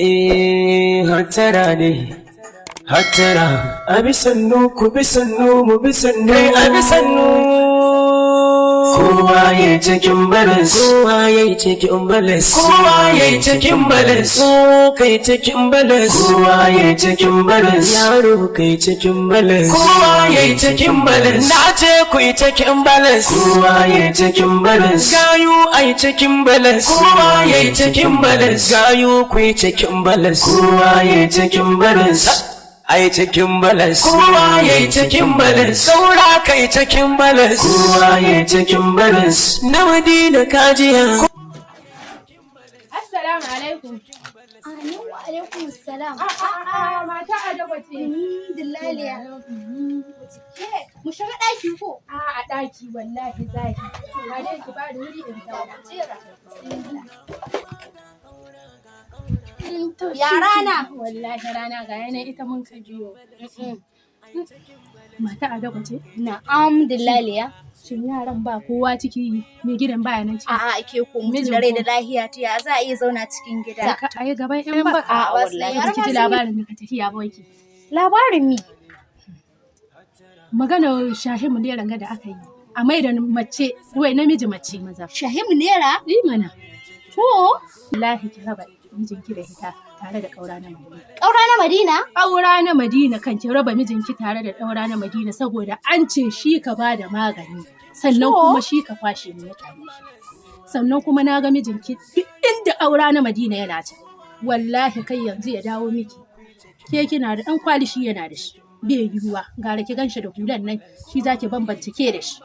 Eh, hattara ne, hattara. A bi sannu, ku bi sannu, mu bi sannu. Kai, a bi sannu. Kowa ya cikin balance, kowa ya cikin balance, kowa ya cikin balance, kai cikin balance, kowa ya cikin balance, yaro kai cikin balance, kowa ya cikin balance. Na ce ku yi cikin balance, kowa ya cikin balance. Gayu ai cikin balance, kowa ya cikin balance. Gayu ku yi cikin balance, kowa ya cikin balance. Ai cikin balance, kowa ya yi cikin balance. Saura kai cikin balance, kowa ya yi cikin balance. Na Madina kajiya. Assalamu alaikum. Amin wa alaikum salam. A'a, mata Adawa ce. Dillaliya. Ke, mu shiga ɗaki ko? A ɗaki wallahi zaki. Na dai ki ba da wuri in zauna. Jera. To Ya shi rana? Wallahi rana ga yanayi ita mun ka biyo. Mata Adawa ce. Na'am, dillaliya. Shin yaran ba kowa ciki, mai gidan baya nan ciki? A'a, ke ko mutum Mijin da rai ko? da lahiya ta ya za a iya zauna cikin gida? Ka a yi gaban yan baka. A'a, wallahi. Ba ki ji labarin da ka tafiya ba ki. Labarin mi? Magana shahimu ne ranga da aka yi. A mai da mace, wai namiji mace maza. Shahimu Nera? Yi mana. To, Wallahi ki raba mijinki da ita tare da ƙaura na Madina. ƙaura na Madina? Ƙaura na Madina kan ki raba mijinki tare da ƙaura na Madina saboda an ce shi ka ba da magani, sannan To. kuma shi ka kwashe mu mutane. Sannan kuma na ga mijinki duk inda ƙaura na Madina yana can. Wallahi kai yanzu ya dawo miki. Ke kina da ɗan kwali, shi yana da shi. Bai yiwuwa gara ki ganshi da hulan nan, shi zaki bambance ke da shi.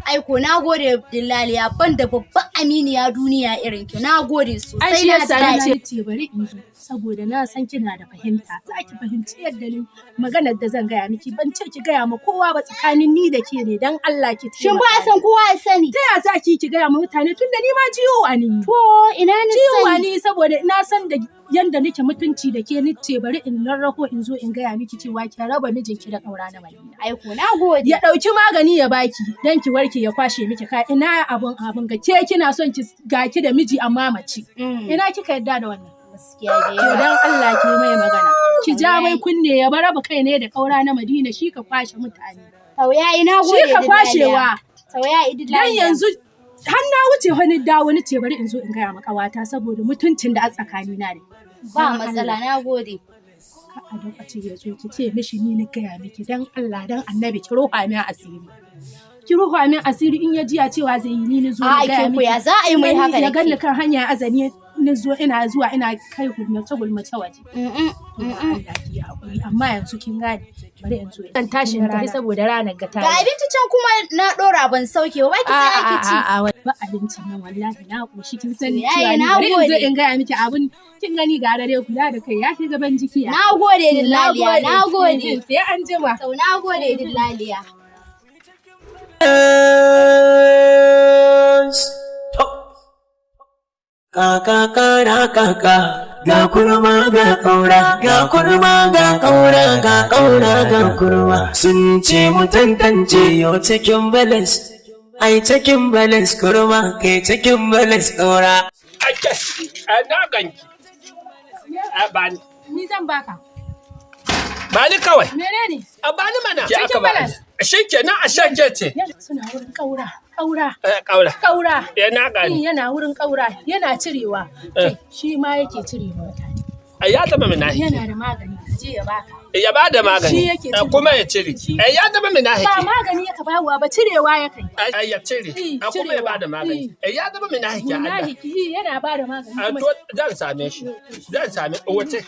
Aiko na gode, dillaliya, ban da babban aminiya duniya irin ki. Na gode Ai sosai, shi na ji yasa na daɗi. ce bari in zo saboda na san kina da fahimta, za ki fahimci yadda ni maganar da zan gaya miki. Ban ce ki gaya ma kowa ba, tsakanin ni da ke ne, dan Allah ki Shin ba a san kowa ya sani? Ta ya za ki ki gaya ma mutane, tunda ni ma jiyowa ne? To, ina ni Jiyowa sani. ne saboda na san da yanda nake mutunci da ke, ni ce bari in rarrako in zo in gaya miki cewa ki raba mijinki da ƙaura na Madina. Aiko na gode. Ya ɗauki magani ya baki dan ki warke, ya kwashe miki ka ina abun ga ke kina son ki ga ki da miji amma mace. Ina kika yarda da wannan? Gaskiya da To yawa. dan Allah ki mai magana. Ki ja mai kunne ya bar raba kai ne da ƙaura na Madina, shi ka kwashe mutane. Tauyayi na gode. Shi ka kwashewa. Tauyayi, Dan dillaliya. yanzu har na wuce wani dawo ni ce bari in zo in gaya ma ƙawata saboda mutuncin da a tsakanina ne. Ba Dan matsala, Allah. na gode. Ka a lokaci ya zo ki ce mishi ni na gaya miki. Dan Allah dan Annabi ki roha min asiri. Ki roha min asiri, in ya jiya cewa zai yi ni ni zo na A gaya ke ko miki. ya za a yi mai haka Ya da ganni ke? kan hanya azani ni zo ina zuwa ina kai gulmace gulmace waje. Mm-mm, To mm-mm. Allah ki yi haƙuri, amma yanzu kin gane, bari yanzu zan tashi in tafi saboda ranar ga ta. Ga abinci can kuma na ɗora ban sauke ba, ba ki sai ake ci. A'a, ba abincin nan, wallahi na ƙoshi, kin sani Yayi, cewa ni na bari in zo gode. in gaya miki abun. Kin gani, ga dare kula da kai ya fi gaban jiki. Na gode, dillaliya, na gode. Sai an jima. Sau na gode, dillaliya. To. Kaka kara kaka, ga kurma ga kaura, ga kurma ga kaura, ga kaura ga kurma. Sun ce mu tantance yau cikin balance, ai cikin balance kurma, kai cikin balance kaura. Ake, na ganki. A bani. Ni zan baka. Bani kawai. Menene? A bani mana. Cikin Aka ba. balance. Shi kenan a shan ce. Yana suna wurin kaura, kaura, Eh, kaura. kaura. Eh, na gani. Yana wurin kaura, yana cirewa. Kai, shi ma yake cirewa mutane. Ai, ya zama minahiki. Yana da magani, ka je ya baka. Ya ba da magani. Shi yake Eh, cire. kuma ya cire. Eh, ya zama minahiki. Ba magani yaka bawa ba, cirewa ya kai. Ai, ya cire. Eh, Eh, kuma ya ba da cirewa. magani. Eh, ya zama minahiki Allah. Munafiki yana ba da magani A kuma. to zan same shi. Zan same wace.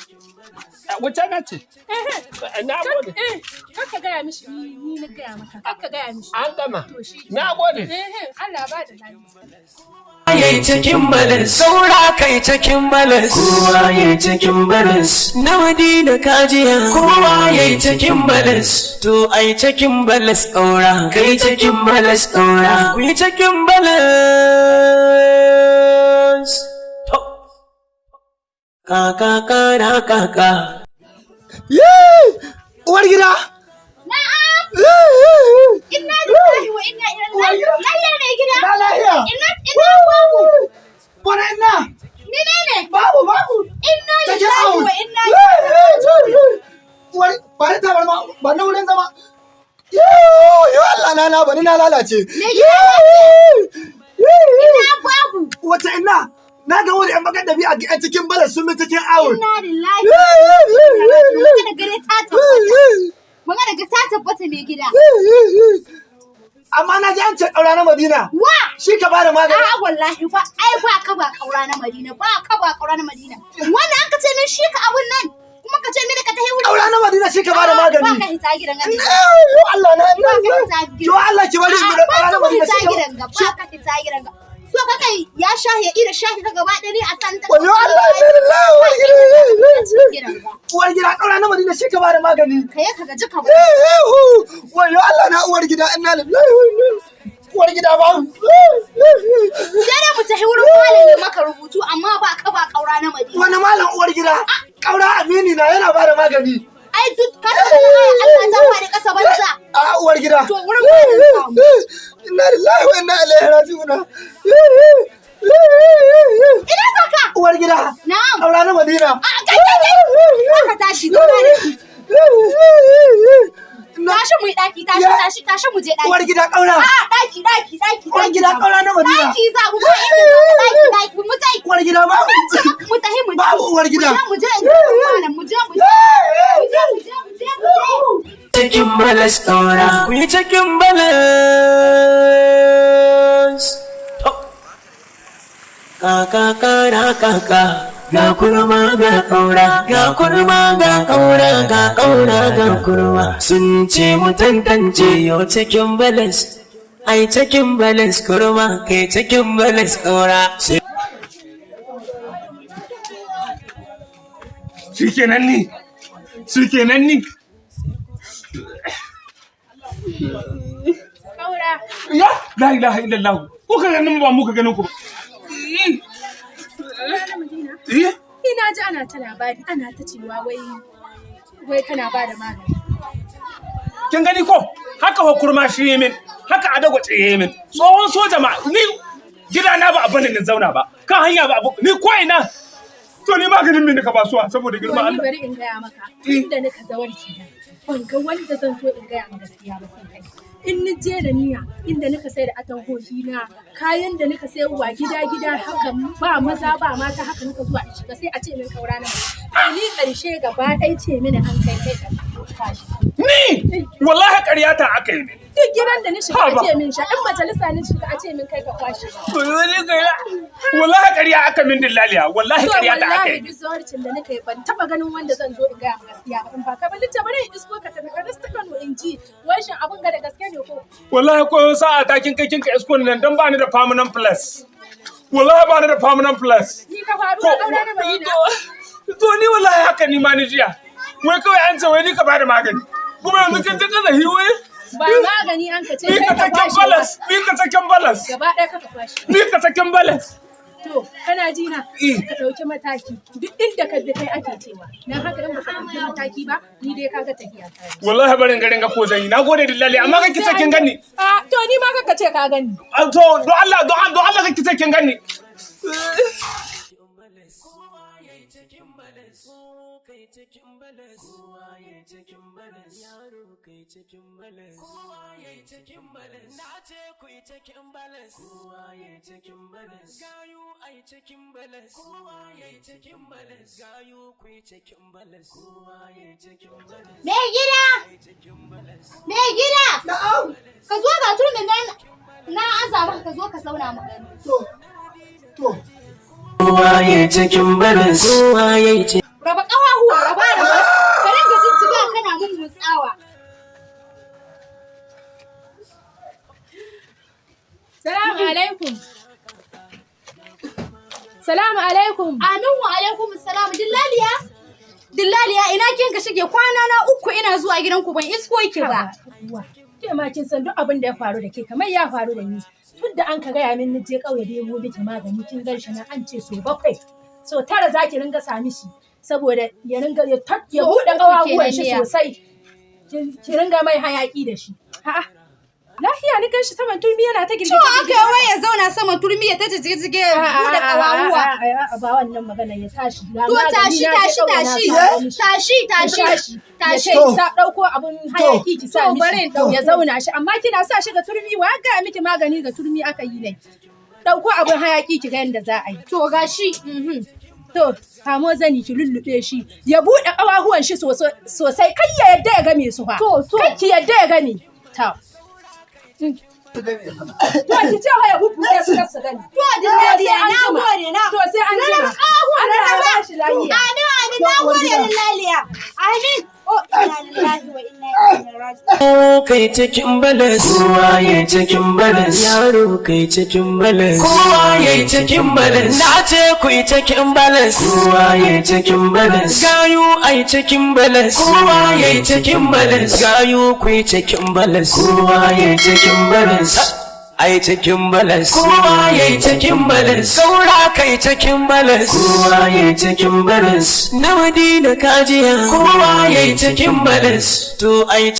Wace na ce? Eh, Na gode. eh, kar ka gaya mishi ni na gaya maka. Kar ka gaya mishi. An gama. To shi. Na gode. Eh, Allah ba da lafiya. Yayi cikin balance, saura kai cikin balance, kowa yayi cikin balance. Na Madina kajiya, kowa yayi cikin balance. To ai cikin balance kaura, kai cikin balance kaura, ku yi cikin balance. To. Kaka kara kaka. Uwar gida! Na'am. Inna lillahi wa inna ilaihi raji'un. Lahiya, mai gida? Na lahiya! Ina ina babu. Wani ina? Menene? Babu, babu! Inna Ta kira Ba ni tabarma, ba ni wurin zama. Yo, yo Allah na na bani na lalace. Me gida, ina babu. Wata ina na ga wani yan bakar dabi'a a cikin balas sun bi cikin awon. Inna lillahi. Magana gare ta tabbata. Magana ga ta tabbata, mai gida. Amma na ji an ce ƙaura na Madina. Wa? Shi ka bada magani. A'a, wallahi ba, ai ba ka ba kaura na Madina, ba ka ba kaura na Madina. Wannan an ka ce min shi ka abun nan, kuma ka ce mini ka tahi wuri. Ƙaura na Madina shi ka bada Ba magani. ka hita gidan ga. Yo Allah na Ba ka hita gidan. Yo Allah, ki bari mu da Ba ƙaura na ka Madina hita shi ka. gidan ga, ba ka hita gidan ga. So ka kai ya shahi ya ira shahi ka gaba ɗaya ni a san ta. Wayo Allah, inna lillahi wa inna Gidan ga. Uwar gida, ƙaura na Madina shi ka bada magani. Ka yi ka gaji ka bari. Wayo Allah na, uwar gida, inna lillahi wa inna. Uwar gida, ba. Sai dai mu tafi wurin malam ya maka rubutu, amma ba ka ba kaura na Madina. Wani malam, uwar gida? Ƙaura amini na, yana bada magani. Ai duk ka taɓa ganin ayar Allah ta faɗi ƙasa banza. A, uwar gida. To wurin malam za mu. Inna lillahi wa inna ilaihi raji'un. Ina zaka? Uwar gida. Na'am. Ƙaura na Madina. A kai kai kai. Ba ka tashi, zauna da shi. Tashi mu yi ɗaki, tashi tashi tashi mu je ɗaki. Uwar gida, ƙaura. A ɗaki, ɗaki, ɗaki. Uwar gida, ƙaura na Madina. Ɗaki za mu, ba inda za ka, ɗaki, ɗaki mu tai. Uwar gida, ba. Mu tahi mu je. Babu, uwar gida. Mu je mu je in ji malam, mu je mu je. Mu je mu je mu je mu je. Cikin balas ɗora, ku yi cikin balas. Kaka kara kaka, ga kurma ga ƙaura, ga kurma ga ƙaura, ga ƙaura ga kurma. Sun ce mu tantance yau cikin balas. Ai cikin balas kurma, kai cikin balas ƙaura. Shikenan ni. Shikenan ni. Kaura. Ya la ilaha illallah. Ko ka ganin ba mu ka ganin ku ba. Kaura na Madina. Eh? Ina ji ana ta labari, ana ta cewa wai wai kana ba da magani. Kin gani ko? Haka hukurma shi yi min, haka adagwace yi min. Tsohon soja ma ni gidana ba abin da ni zauna ba. Kan hanya ba abu ni ko ina. To ni maganin me nika basuwa saboda To girman ni Allah. bari in gaya maka, inda nika zawarci na, ban ga wanda zan so in gaya ma gaskiya ba sai kai. In ni je da niyya inda nika sai da atamhohi na, kayan da nika sayarwa gida gida, haka ba maza ba mata, haka nika zuwa in shiga, sai a ce min kaura na. To ni karshe gaba ɗaya ce mini an kai kai ka kwashi. Ni wallahi ƙarya ta aka yi min. Duk gidan da ni shiga a Haba. ce min sha, in majalisa ni shiga a ce min kai ka kwashe. Wallahi ƙarya aka min, dillaliya. Wallahi To ƙarya ta aka wallahi yi. duk zawarcin da nika yi ban taba ganin wanda zan zo in gaya ma gaskiya ba in ba ka ba. Lice bari in isko ka tafi ka rasta Kano in ji wai shin abun ga da gaske ne ko. Wallahi ko sa'a ta kin kai kin ka isko ni nan dan ba ni da permanent place. Wallahi ba ni da permanent place. Ni ka faru Ko na kaura na Madina. To ni wallahi haka ni ma ni jiya. Wai kawai an ce wai ni ka bada magani. Kuma yanzu kin ji kaza hiwe. Ba magani an ka ce Ni kai ka ka saken kwashe ba. balas, ni ka saken balas. Gaba ɗaya ka kwashe. Ni ka saken balas. To kana ji na, Eh. ka ɗauki mataki, duk inda ka bi kai ake cewa. Dan haka in baka ɗauki mataki ba, ni dai kaga tafiya ta yi. Wallahi barin garin ga ko zan yi. Nagode dillali, amma kan kice kin gani. A to ni ma kaka ce ka gani. Ah, to don Allah, don Allah kan kice kin gani. Mai gida! Mai gida! Na'am. Ka zo ga turmin nan na aza maka, ka zo ka zauna mu gani. To. To. Kowa ya cikin balas, kowa ya yi Raba ƙafahuwa, raba raba. Ka dinga jijjiga kana mun mutsawa. Salamu alaikum. Salamu alaikum. Amin wa alaikum salam. Dillaliya? Dillaliya, ina kin ka shige? Kwana na uku ina zuwa gidanku ban isko ki ba. Uwa, ke ma kin san duk abin da ya faru da ke kamar ya faru da ni. Tun da an ka gaya min ni je ƙauye da yabo miki magani, kin gan shi nan an ce so 7. So 9 za ki ringa sami shi saboda ya ringa ya tat ya So buɗe 3 ƙawahuwan kenan shi ne ya. sosai. Ki ringa mai hayaƙi da shi. A'a. Lafiya ni ganshi saman turmi yana ta girgiza. To aka yi wai ya zauna sama turmi ya ta jijjige buɗe ƙawahuwa. A'a, ba wannan magana, ya tashi. Ga To magani tashi na je tashi ƙauye na tashi samo mishi. tashi tashi Tashi. tashi. Ya ce sa ɗauko abun hayaki ki sa To, bari mishi in ɗauko. ya zauna shi, amma kina sa shi ga turmi, wa ga miki magani ga turmi aka yi ne. Ɗauko abun hayaki ki ga yadda za a yi. To gashi. To, kamo zani ki lullube shi, ya buɗe ƙawahuwan shi sosai, kai ya yadda ya game su fa. To. Kai ki yadda ya game. Ta. To ki ce wa ya bubbuɗe su kar su gani. To dillaliya, Sai an na jima. gode na. To sai an jima. Ƙawahuwa Allah ya na ba shi lafiya. Amin amin, na gode dillaliya. Amin. Oh, inna lillahi wa inna ilaihi raji'un. Kai cikin balas, kowa ya cikin balas, yaro kai cikin balas, kowa ya cikin balas, na ce ku yi cikin balas, kowa ya cikin balas, gayu ai cikin balas, kowa ya cikin balas, gayu ku yi cikin balas, kowa ya cikin balas, ai cikin balas, kowa ya cikin balas, saura kai cikin balas, kowa ya cikin balas, na Madina kajiya, kowa ya cikin balas, to ai.